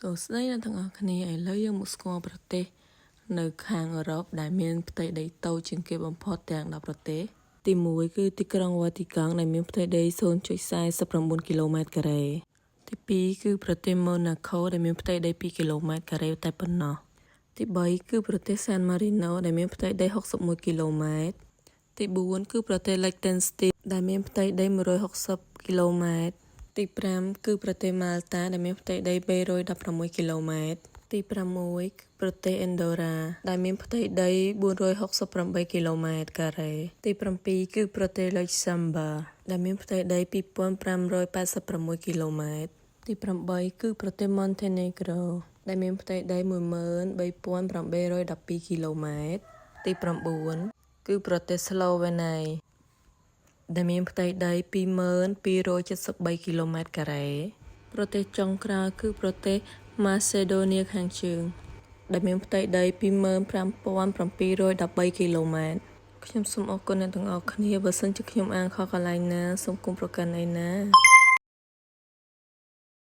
សួស្តីអ្នកទាំងអស់គ្នាឥឡូវយើងមកស្គាល់ប្រទេសនៅខាងអឺរ៉ុបដែលមានផ្ទៃដីតូចជាងគេបំផុតទាំង10ប្រទេសទី1គឺទីក្រុងវ៉ាទីកង់ដែលមានផ្ទៃដី0.49គីឡូម៉ែត្រការ៉េទី2គឺប្រទេសម៉ូណាកូដែលមានផ្ទៃដី2គីឡូម៉ែត្រការ៉េតែប៉ុណ្ណោះទី3គឺប្រទេសសានម៉ារីណូដែលមានផ្ទៃដី61គីឡូម៉ែត្រទី4គឺប្រទេសលិចតេនស្ទីនដែលមានផ្ទៃដី160គីឡូម៉ែត្រទី5គឺប្រទេសម៉ាល់តាដែលមានផ្ទៃដី316គីឡូម៉ែត្រទី6គឺប្រទេសអេនដូរ៉ាដែលមានផ្ទៃដី468គីឡូម៉ែត្រការ៉េទី7គឺប្រទេសលុចសាំបាដែលមានផ្ទៃដី2586គីឡូម៉ែត្រទី8គឺប្រទេសម៉ុនតេនេក្រូដែលមានផ្ទៃដី13812គីឡូម៉ែត្រទី9គឺប្រទេសស្លូវេនីដែលមានផ្ទៃដី20273គីឡូម៉ែត្រការ៉េប្រទេសចុងក្រោយគឺប្រទេសម៉ាសេដូនីខាងជើងដែលមានផ្ទៃដី25713គីឡូម៉ែត្រខ្ញុំសូមអរគុណអ្នកទាំងអស់គ្នាបើសិនជាខ្ញុំអានខុសកន្លែងណាសូមកុំប្រកាន់ឯណា។